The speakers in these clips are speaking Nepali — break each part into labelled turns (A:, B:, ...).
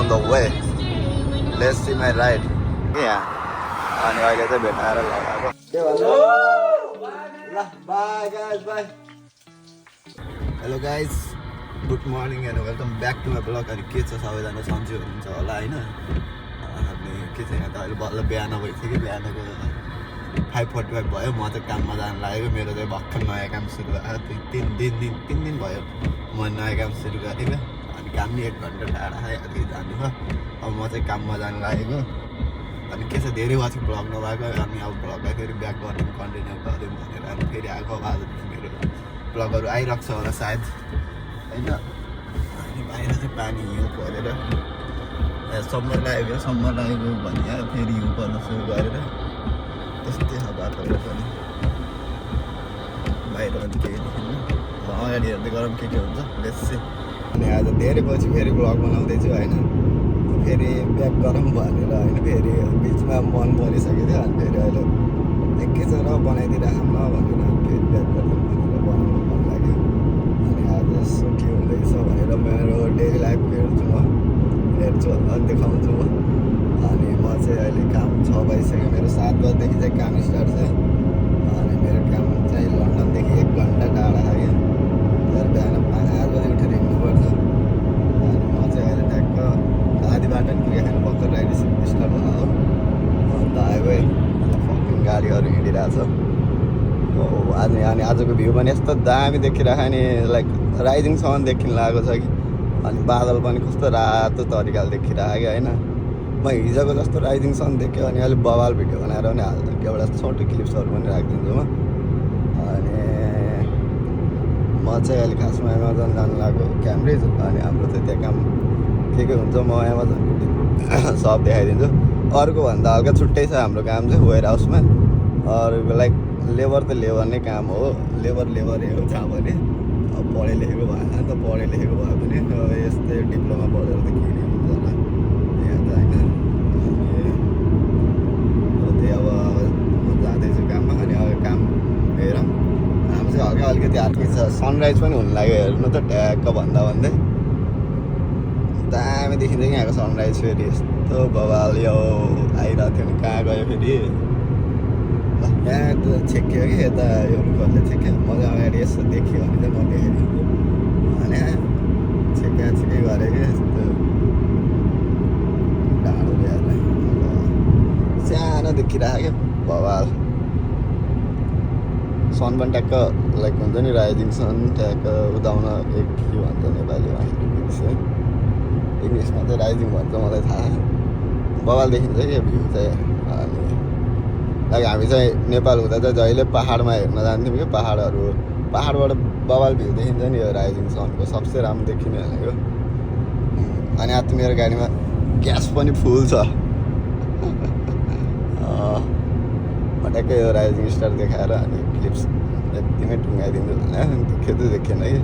A: on the way. Let's see my ride. Yeah. अनि अहिले चाहिँ भेटाएर लगाएको के भन्छ ल bye guys bye hello guys good morning and welcome back to my blog अनि के छ सबैजना सन्चै हुनुहुन्छ होला होइन अनि के छ यहाँ त अहिले बल्ल बिहान भइसक्यो कि बिहानको 5:45 भयो म चाहिँ काममा जानु लागेको मेरो चाहिँ भर्खर नयाँ काम सुरु भएको 3 दिन भयो म नयाँ काम सुरु गरेको अनि काम नि 1 घन्टा टाढा अलिकति जानु भयो अब म चाहिँ काममा जानु लागेको अनि के छ धेरै पछि ब्लग नभएको अनि अब ब्लगलाई फेरि ब्याक गरौँ कन्टिन्यू गरौँ भनेर अनि फेरि आएको आज मेरो ब्लगहरू आइरहेको छ होला सायद होइन अनि बाहिर चाहिँ पानी हिउँ परेर सम्मर लागेको भने फेरि हिउँ पर्न सुरु गरेर त्यस्तै छ बाटोहरू पनि बाहिर पनि केही देखिनु अगाडि हेर्दै गरौँ के हुन्छ बेसी अनि आज धेरै पछि फेरि ब्लग बनाउँदैछु होइन फेरि ब्याक गरौँ भनेर होइन फेरि बिचमा मन परिसकेको थियो अनि फेरि अहिले एकैचोटि बनाइदिइराखौँ न भनेर फेरि ब्याक गरौँ भनेर बनाउनु मन लाग्यो अनि आज यसो के हुँदैछ भनेर मेरो डेली लाइफ हेर्छु अनि देखाउँछु म अनि म चाहिँ अहिले काम 6 बजिसक्यो मेरो 7 बजीदेखि चाहिँ काम स्टार्ट छ अनि मेरो काम चाहिँ लन्डनदेखि 1 घन्टा टाढा छ क्या तर बिहान 5 बजी उठेर हिँड्नुपर्छ अनि म चाहिँ अहिले ट्याक्क आधी बाटो नि पुगेको भर्खर राइड स्टार्ट भयो हो अन्त हाइवे गाडीहरू हिँडिरहेछ अनि आजको भ्यू पनि यस्तो दामी देखिरहेको नि लाइक राइजिङसम्म देखिन लागेको छ कि अनि बादल पनि कस्तो रातो तरिकाले देखिरहेको कि होइन म हिजोको जस्तो राइजिङसम्म देख्यो अनि अलिक बवाल भिडियो बनाएर पनि हालिदिन्छु एउटा छोटो क्लिप्सहरू पनि राखिदिन्छु म अनि म चाहिँ अहिले खासमा एमाजोन जानु लागेको क्याम्ब्रिज अनि हाम्रो चाहिँ त्यहाँ काम के हुन्छ म एमाजोन सब देखाइदिन्छु अर्को भन्दा हल्का छुट्टै छ हाम्रो काम चाहिँ वेयर हाउसमा अरूको लाइक लेबर त लेबर नै काम हो लेबर हेर्नु छ भने अब पढे लेखेको भएन नि त पढे लेखेको भयो भने यस्तै डिप्लोमा पढेर त के हुन्छ होला यहाँ त होइन त्यही अब म जाँदैछु काममा अनि अब काम हेरौँ हाम्रो चाहिँ हल्का अलिकति अर्कै छ सनराइज पनि हुनु लाग्यो हेर्नु त ट्याक्क भन्दै दामी देखिन्छ कि यहाँको सनराइज फेरि यस्तो बवाल यो आइरहेको थियो नि कहाँ गयो फेरि ल यहाँ त छेक्यो कि यता यो रुखहरूले छेक्यो मजा अगाडि यसो देखियो भने चाहिँ म देखाइदिन्छु अनि छेक्कै गरेँ कि यस्तो डाँडो ल्याएर सानो देखिरहेको क्या बवाल सन पनि ट्याक्क लाइक हुन्छ नि राइजिङ सन ट्याक्क उदाउन एक के भन्छ नेपालीमा इङ्ग्लिसमा चाहिँ राइजिङ भन्छ मलाई थाहा बवाल देखिन्छ कि भ्यू चाहिँ अनि लाइक हामी चाहिँ नेपाल हुँदा चाहिँ जहिले पाहाडमा हेर्न जान्थ्यौँ कि पाहाडबाट बवाल भ्यू देखिन्छ नि यो राइजिङ सनको सबसे राम्रो देखिने भनेको अनि आज मेरो गाडीमा ग्यास पनि फुल छ म ट्याक्कै यो राइजिङ स्टार देखाएर अनि क्लिप्स यतिमै टुङ्गाइदिन्छु भने देखेन कि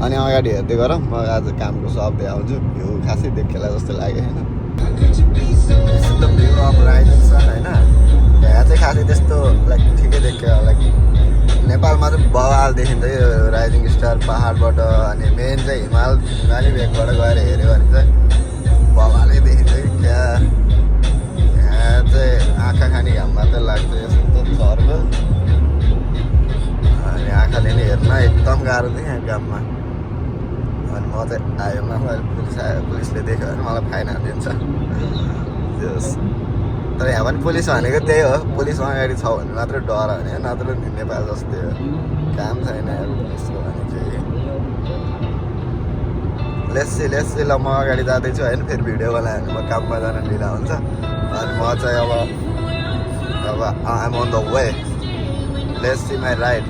A: अनि अगाडि हेर्दै गरौँ म आज कामको सब देखाउँछु भ्यू खासै देखेला जस्तो लाग्यो होइन यस्तो भ्यू अफ राइजिङ सन होइन यहाँ चाहिँ खासै त्यस्तो लाइक ठिकै देख्यो लाइक नेपालमा चाहिँ बवाल देखिन्छ यो राइजिङ स्टार पाहाडबाट अनि मेन चाहिँ हिमाली भेगबाट गएर हेऱ्यो भने चाहिँ बवालै देखिन्छ कि क्या यहाँ चाहिँ आँखा खाने घाम मात्रै लाग्छ यस्तो चर्को अनि आँखाले नि हेर्न एकदम गाह्रो थियो यहाँ काममा अनि म चाहिँ आयोमा पुलिसले देख्यो भने मलाई फाइन हालिदिन्छ तर यहाँ पनि पुलिस भनेको त्यही हो पुलिस अगाडि छ भने मात्रै डर भने नत्र नेपाल जस्तै हो काम छैन पुलिसको भने चाहिँ लेसी ल म अगाडि जाँदैछु होइन फेरि भिडियो बनायो भने म काममा जान ढिला हुन्छ अनि म चाहिँ अब I'm on the way let's see my ride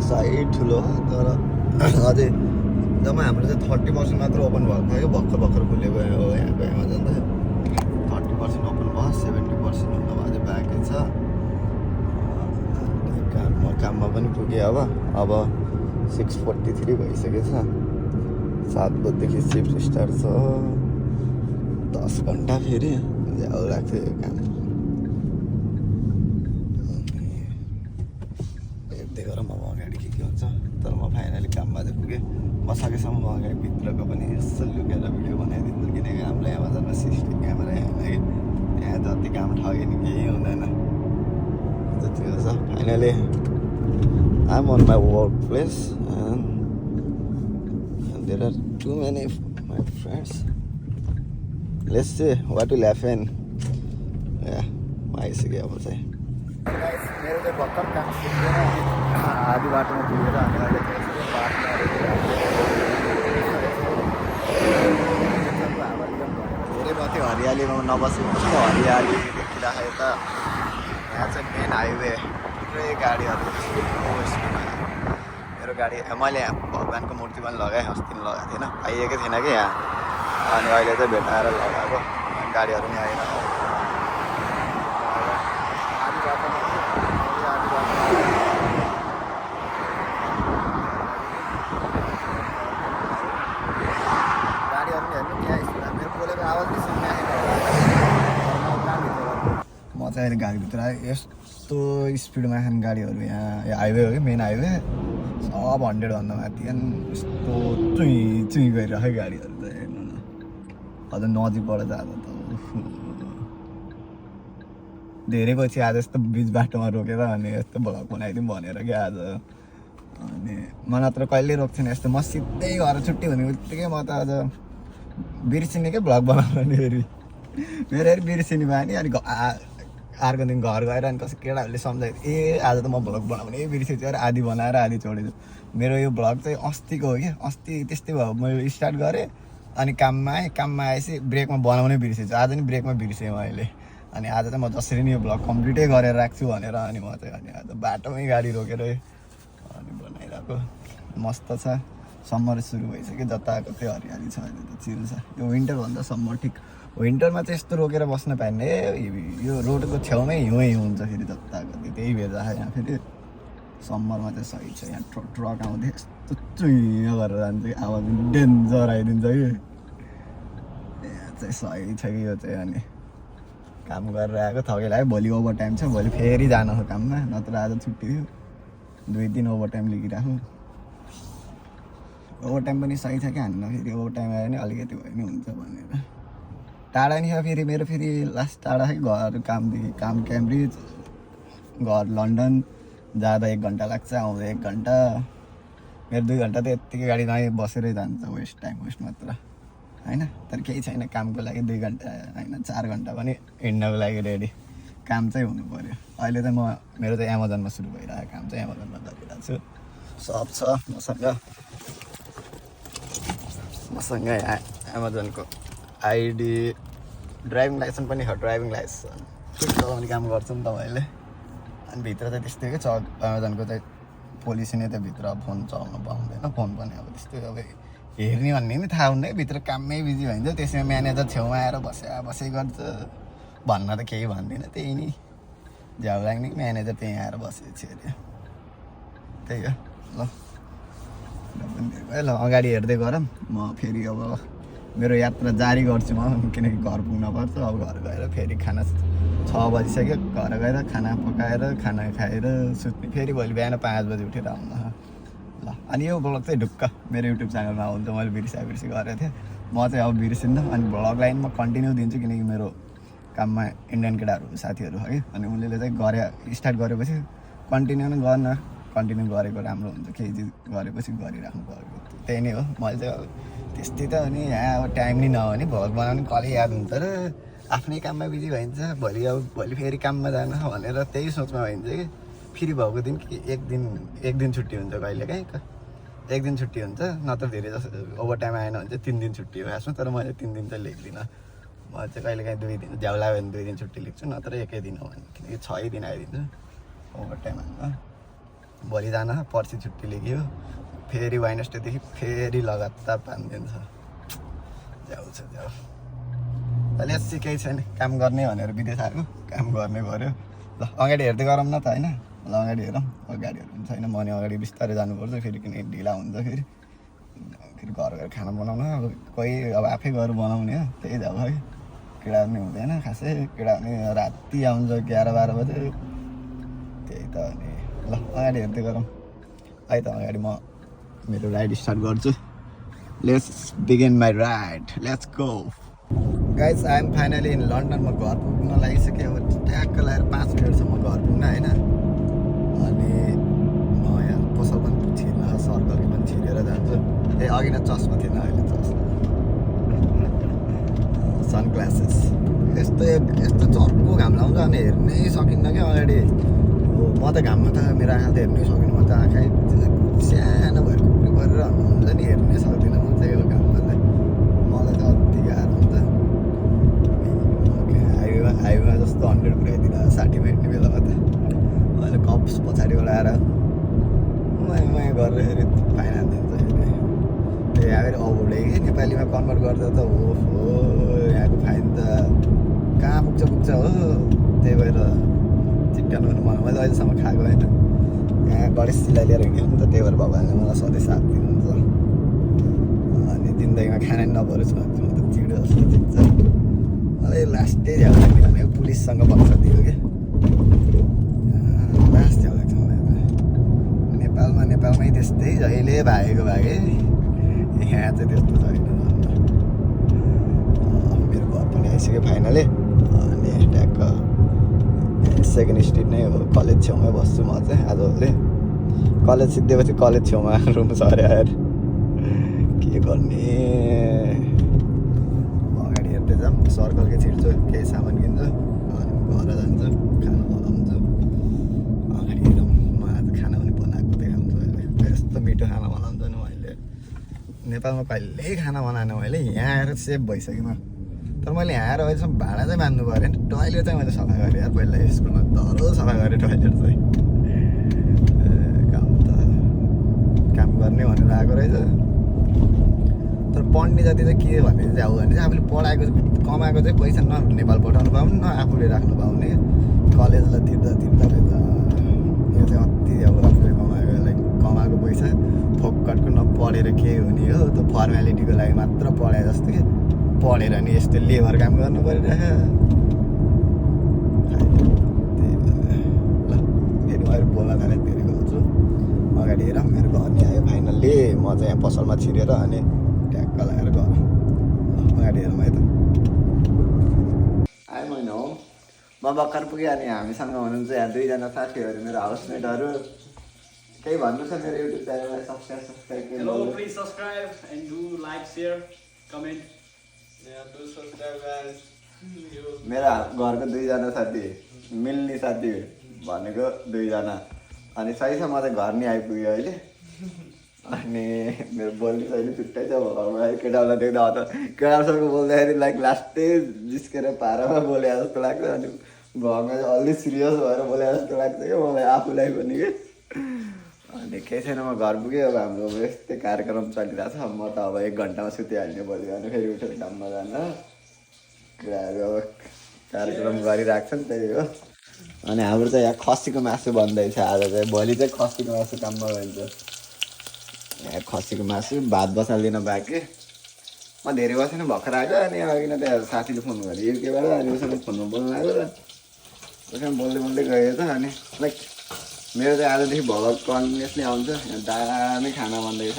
A: side ठुलो तर अझै जम्मै हाम्रो चाहिँ 30% मात्र ओपन भएको थियो भर्खर खुलेको हो यहाँको एमाजोन त 30% ओपन भयो 70% हुन भयो चाहिँ बाँकी छ काममा पनि पुगेँ अब 6:43 भइसकेको छ 7 बजेदेखि सिफ्ट स्टार्ट छ 10 घन्टा फेरि ज्याउ लाग्छ यो काम हेर्दै गर म अगाडि के हुन्छ तर म फाइनली काममा चाहिँ पुगेँ म सकेसम्म अगाडि भित्रको पनि यसो लुकेर भिडियो बनाइदिन्छु किनकि हाम्रो एमाजोनमा सिसिटिभी क्यामेरा होइन कि यहाँ जति काम ठग्यो नि केही हुँदैन जति छ finally I'm on my workplace and there are too many of my friends. Let's see what will happen. Yeah, आइसक्यो अब चाहिँ मेरो चाहिँ भर्खर काम सिक्दैन आधी बाटोमा पुगेर हामी अहिले धेरै माथि हरियालीमा नबसेको छु हरियाली देखिराखेको त यहाँ चाहिँ मेन हाइवे थुप्रै गाडीहरू मेरो गाडी मैले भगवान्को मूर्ति पनि लगाएँ अस्ति पनि लगाएको थिएन आइएकै थिएन कि यहाँ अनि अहिले चाहिँ भेटाएर लगाएको गाडीहरू पनि आएन म चाहिँ अहिले गाडीभित्र आएँ यस्तो स्पिडमा खाने गाडीहरू यहाँ हाइवे हो कि मेन हाइवे सब 100भन्दा माथि यस्तो चुई गरिरहेको गाडीहरू त हेर्नु न अझ नजिकबाट जाँदा त धेरै पछि आज यस्तो बिच बाटोमा रोकेर अनि यस्तो भ्लग बनाइदिउँ भनेर क्या आज अनि म नत्र कहिले रोक्थिनँ यस्तो म सिधै घर छुट्टी हुने बित्तिकै म त आज बिर्सिने क्या भ्लग बनाउनु नि फेरि मेरो फेरि बिर्सिने भयो नि अनि अर्को दिन घर गएर अनि कसै केटाहरूले सम्झाइदियो ए आज त म भ्लग बनाउने बिर्सेछु यार आधी बनाएर आधी छोडेछु मेरो यो भ्लग चाहिँ अस्तिको हो कि अस्ति त्यस्तै भयो मैले स्टार्ट गरेँ अनि काममा आएपछि ब्रेकमा बनाउनै बिर्सेछु आज नि ब्रेकमा बिर्सेँ मैले अनि आज चाहिँ म जसरी नि यो भ्लग कम्प्लिटै गरेर राख्छु भनेर अनि म चाहिँ अनि आज बाटोमै गाडी रोकेर अनि बनाइरहेको मस्त छ समर सुरु भइसक्यो जताको त्यो हरियाली छ अहिले त चिल छ यो विन्टरभन्दा समर ठिक विन्टरमा चाहिँ यस्तो रोकेर बस्न पाएन यो रोडको छेउमै हिउँ हुन्छ फेरि जताको त्यही भेजा यहाँ फेरि समरमा चाहिँ सही छ यहाँ ट्रक आउँदै यस्तो चुइँ गरेर जान्छ कि आवाज डेन्जर आइदिन्छ कि यहाँ चाहिँ सही छ कि यो चाहिँ अनि काम गरेर आएको थकै लाग्यो भोलि ओभर टाइम छ भोलि फेरि जानु हो काममा नत्र आज छुट्टी थियो 2 दिन ओभर टाइम लिइराख्नु ओभर टाइम पनि सही छ कि हान्न फेरि ओभर टाइम आयो भने अलिकति भयो नि हुन्छ भनेर टाढा नि छ फेरि मेरो फेरि लास्ट टाढा है घर कामदेखि काम क्याम्ब्रिज घर लन्डन जाँदा 1 घन्टा लाग्छ आउँदा 1 घन्टा मेरो 2 घन्टा त यत्तिकै गाडीमा बसेरै जान्छ वेस्ट टाइम वेस्ट मात्र होइन तर केही छैन कामको लागि 2 घन्टा होइन 4 घन्टा पनि हिँड्नको लागि रेडी काम चाहिँ हुनु पऱ्यो अहिले चाहिँ मेरो चाहिँ एमाजोनमा सुरु भइरहेको काम चाहिँ एमाजोनमा गरिरहेको छु सब छ मसँग एमाजोनको आइडी ड्राइभिङ लाइसेन्स पनि छ ड्राइभिङ लाइसेन्स चलाउने काम गर्छु नि त मैले अनि भित्र चाहिँ त्यस्तै के छ एमाजोनको चाहिँ पोलिसी नै त भित्र फोन चलाउनु पाउँदैन फोन पनि अब त्यस्तै अब हेर्ने भन्ने नि थाहा हुँदैन भित्र काममै बिजी भइन्छ त्यसमा म्यानेजर छेउमा आएर बसै गर्छ भन्न त केही भन्दिनँ त्यही नि झ्याउ लाग्ने म्यानेजर त्यहीँ आएर बसेपछि अरे त्यही हो ल अगाडि हेर्दै गरौँ म फेरि अब मेरो यात्रा जारी गर्छु म किनकि घर पुग्न पर्छ अब घर गएर फेरि खाना 6 बजिसक्यो घर गएर खाना पकाएर खाना खाएर सुत्ने फेरि भोलि बिहान 5 बजी उठेर आउँदा ल अनि यो भ्लग चाहिँ ढुक्क मेरो युट्युब च्यानलमा हुन्छ मैले बिर्सी गरेको थिएँ म चाहिँ अब बिर्सिन्न अनि भ्लग लाइन म कन्टिन्यू दिन्छु किनकि मेरो काममा इन्डियन केटाहरू साथीहरू है अनि उनीहरूले चाहिँ स्टार्ट गरेपछि कन्टिन्यू नै कन्टिन्यू गरेको राम्रो हुन्छ केही चिज गरेपछि गरिराख्नु पऱ्यो त्यही नै हो मैले चाहिँ अब त्यस्तै त हो नि यहाँ अब टाइम नै नहो भने भ्लग बनाउने कहिले याद हुन्छ र आफ्नै काममा बिजी भइन्छ भोलि फेरि काममा जान भनेर त्यही सोचमा भइन्छ कि फेरि भएको दिन कि एक दिन छुट्टी हुन्छ कहिले काहीँ 1 दिन छुट्टी हुन्छ नत्र धेरै जस्तो ओभर टाइम आएन भने चाहिँ 3 दिन छुट्टी हो खासमा तर मैले 3 दिन चाहिँ लेख्दिनँ म चाहिँ कहिले काहीँ 2 दिन झ्याउ लाग्यो भने 2 दिन छुट्टी लेख्छु नत्र 1 दिन हो भने किनकि 6 दिन आइदिन्छु ओभर टाइम हाल्नु भोलि जान पर्सि छुट्टी लेख्यो फेरि वेडनेसडेदेखि फेरि लगातार 5 दिन छ झ्याउ अहिले यस्तो केही छैन काम गर्ने भनेर विदेश आएको काम गर्ने गऱ्यो ल अगाडि हेर्दै गरौँ न त होइन ल अगाडि हेरौँ गाडीहरू पनि छैन म नि अगाडि बिस्तारै जानुपर्छ फेरि किनकि ढिला हुन्छ फेरि फेरि घर गएर खाना बनाउन अब कोही अब आफै गएर बनाउने हो त्यही त अब है केटा पनि हुँदैन खासै केटा पनि राति आउँछ 11-12 बजे त्यही त अनि ल अगाडि हेर्दै गरौँ है त अगाडि म मेरो राइड स्टार्ट गर्छु let's begin my ride let's go guys I am finally in London म घर पुग्न लागिसकेँ अब ट्याक्क लगाएर 5 मिनटसम्म घर पुग्न होइन अनि म यहाँ पसल पनि छिर्न सर्कल पनि छिरेर जान्छु अघि नै चस्मा थिएन अहिले चस्मा सनग्लासेस यस्तो झर्को घाम लाउँछ अनि हेर्नै सकिन्न क्या अगाडि म त घाममा त मेरो आँखा त हेर्नै सकिनँ म त आँखै सानो भएर कुकुरी परेर हुन्छ नि हेर्नै सक्दिनँ म चाहिँ यो घाममा चाहिँ मलाई त अति गाह्रो हुन्छ हाइवेमा जस्तो 100 पुऱ्याइदिन 60 मिनटको बेलामा त अहिले कप्स पछाडिबाट आएर माया गरेर फेरि फाइन हानिदिन्छ फेरि त्यही आएर औले कि नेपालीमा कन्भर्ट गर्दा त हो यहाँको फाइन त कहाँ पुग्छ हो त्यही भएर चिट्टाउनु पनि मैले अहिलेसम्म खाएको होइन यहाँ गणेश सिलाई लिएर हिँड्यो नि त त्यही भएर भगवान्ले मलाई सधैँ साथ दिनुहुन्छ अनि जिन्दगीमा खाना नपरोस् भने म त चिडो जस्तो चिन्छ मलाई लास्टै झ्याउ लाग्ने भनेको पुलिससँग बक्स दियो क्या लास्ट झ्याउ लाग्छ मलाई नेपालमै त्यस्तै जहिले भागेको भागे यहाँ चाहिँ त्यस्तो छैन मेरो घर पनि आइसक्यो फाइनली अनि ट्याक्क सेकेन्ड स्ट्रिट नै हो कलेज छेउमै बस्छु म चाहिँ आजभोलि कलेज सिद्धिएपछि कलेज छेउमा रुम छ अरे आएर के गर्ने अगाडि हेर्दै जाऊँ सर्कलकै छिर्छु केही सामान किन्छु अनि घर जान्छु खाना बनाउँछु अगाडि हेरौँ म आज खाना पनि बनाएको देखाउँछु अहिले यस्तो मिठो खाना बनाउँछु नि मैले नेपालमा कहिल्यै खाना बनाएन मैले यहाँ आएर सेभ भइसकेँ म तर मैले यहाँ आएर अहिलेसम्म भाँडा चाहिँ मान्नु पऱ्यो नि टोइलेट चाहिँ मैले सफा गरेँ यार पहिला स्कुलमा धरो सफा गरेँ टोइलेट चाहिँ काम गर्ने भनेर आएको रहेछ तर पढ्ने जति चाहिँ के भन्ने चाहिँ अब भने चाहिँ आफूले पढाएको कमाएको चाहिँ पैसा न नेपाल पठाउनु पाउने न आफूले राख्नु पाउने कलेजलाई तिर्दा रहेछ यो चाहिँ अति अब आफूले कमाएको पैसा फोकटको नपढेर के हुने हो त्यो फर्मेलिटीको लागि मात्र पढाए जस्तो कि पढेर नि यस्तो लेबर काम गर्नु परिरहेको ल फेरि मैले बोल्न थालेँ फेरि गर्छु अगाडि हेर मेरो घर नि आयो फाइनल्ली म चाहिँ यहाँ पसलमा छिरेर अनि ट्याक्क लगाएर घर अगाडि हेरौँ है त आयो मैले हो म भर्खर पुगेँ अनि हामीसँग हुनुहुन्छ यहाँ 2जना साथीहरू मेरो हाउसमेटहरू केही भन्नु छ मेरो युट्युब च्यानललाई subscribe
B: Hello, please subscribe and do like, share, comment.
A: मेरो घरको 2जना साथी मिल्ने साथी भनेको 2जना अनि सही छ म चाहिँ घर नि आइपुग्यो अहिले अनि मेरो बोल्ने शैली छुट्टै छ घरमा केटाहरूलाई देख्दा त केटाहरूसँग बोल्दाखेरि लाइक लास्टै जिस्केर पारामा बोले जस्तो लाग्छ अनि घरमा चाहिँ अलि सिरियस भएर बोले जस्तो लाग्छ क्या मलाई आफूलाई पनि कि अनि केही छैन म घर पुगेँ अब हाम्रो यस्तै कार्यक्रम चलिरहेको छ म त अब 1 घन्टामा सुतिहाल्ने भोलि बिहान फेरि उठेर काममा जान केटाहरू अब कार्यक्रम गरिरहेको छ नि त्यही हो अनि हाम्रो चाहिँ यहाँ खसीको मासु बन्दैछ आज चाहिँ भोलि चाहिँ खसीको मासु काममा गइन्छ यहाँ खसीको मासु भात बसाल्दिन बाँकी म धेरै बसेन भर्खर आएको अनि अघि न त्यहाँ साथीले फोन गरेँ युकेबाट अनि उसँग फोनमा बोल्नु आएको र उसँग बोल्दै गयो त अनि लाइक मेरो चाहिँ आजदेखि भ्लग कन्टिन्युसली आउँछ यहाँ दामी खाना बन्दैछ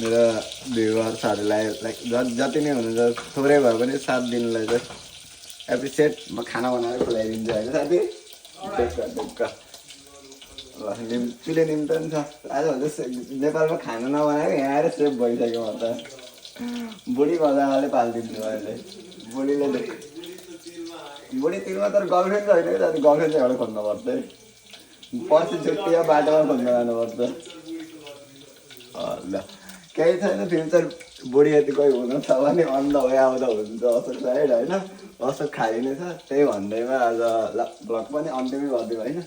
A: मेरो भ्युवर्सहरूलाई लाइक जति नै हुनुहुन्छ थोरै भए पनि साथ दिनुलाई चाहिँ एप्रिसिएट म खाना बनाएर खुलाइदिन्छु होइन साथी ढुक्क ल निम्तीले निम्तो नि छ आजभन्दा नेपालमा खाना नबनाएको यहाँ आएर सेभ भइसक्यो म त बुढी मजाले पालिदिन्छु अहिले बुढीले बुढी तिलमा तर गर्लफ्रेन्ड होइन कि साथी गर्लफ्रेन्ड चाहिँ एउटा खोज्नुपर्छ है पर्सि छुट्टी या बाटोमा खोज्न जानुपर्छ ल केही छैन फ्युचर बुढी यति कोही हुनु छ भने अन्त भए आउँदा हुन्छ अशोक साइड होइन अशोक खाली नै छ त्यही भन्दैमा आज ल ब्लग पनि अन्त्यमै गरिदियो होइन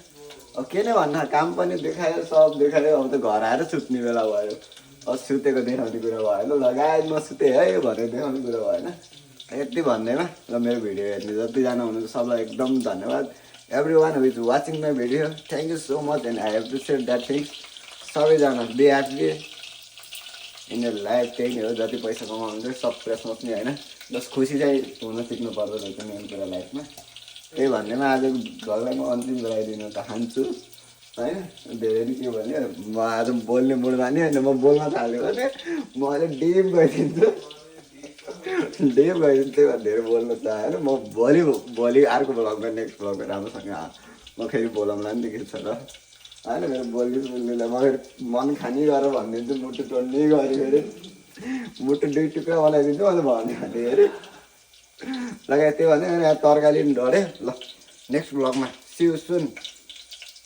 A: अब के नै भन्न काम पनि देखायो सब देखायो अब त घर आएर सुत्ने बेला भयो सुतेको देखाउने कुरा भएन लगायत म सुतेँ है भनेर देखाउने कुरा भएन यति भन्दैमा ल मेरो भिडियो हेर्ने जतिजना हुनुहुन्छ सबलाई एकदम धन्यवाद everyone who is watching my video, thank you so much and I appreciate that thing. सबैजना बी ह्याप्पी यिनीहरू लाइफ त्यही नै हो, जति पैसा कमाउनु सब सोच्ने होइन, जस खुसी चाहिँ हुन सिक्नु पर्दो रहेछ मेन कुरा लाइफमा। त्यही भन्दैमा आज घरलाई म अन्तिम गराइदिनु चाहन्छु होइन। धेरै नै के भन्यो, म आज बोल्ने मुडमा नि होइन, म बोल्न थाल्यो भने म अझै डिप गइदिन्छु, त्यही भएर धेरै बोल्नु चाहेन। म भोलि अर्को भ्लगमा नेक्स्ट भ्लगमा राम्रोसँग म फेरि बोलाउँला नि त के छ र होइन। मेरो बोल्नेलाई म फेरि मन खानी गरेर भनिदिन्छु, मुटु टोड्ने गऱ्यो फेरि मुटु 2 टुक्रा बनाइदिन्छु मैले भन्यो भने फेरि लगाए। त्यो भने यहाँ तरकारी पनि ढोडे। ल नेक्स्ट भ्लगमा सी यु सुन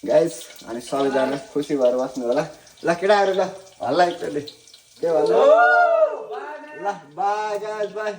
A: गाइस। अनि सबैजना खुसी भएर बस्नु होला। ल केटाहरू ल हल्ला एकचोटि के भन्नु ल बाई गाइस बाई।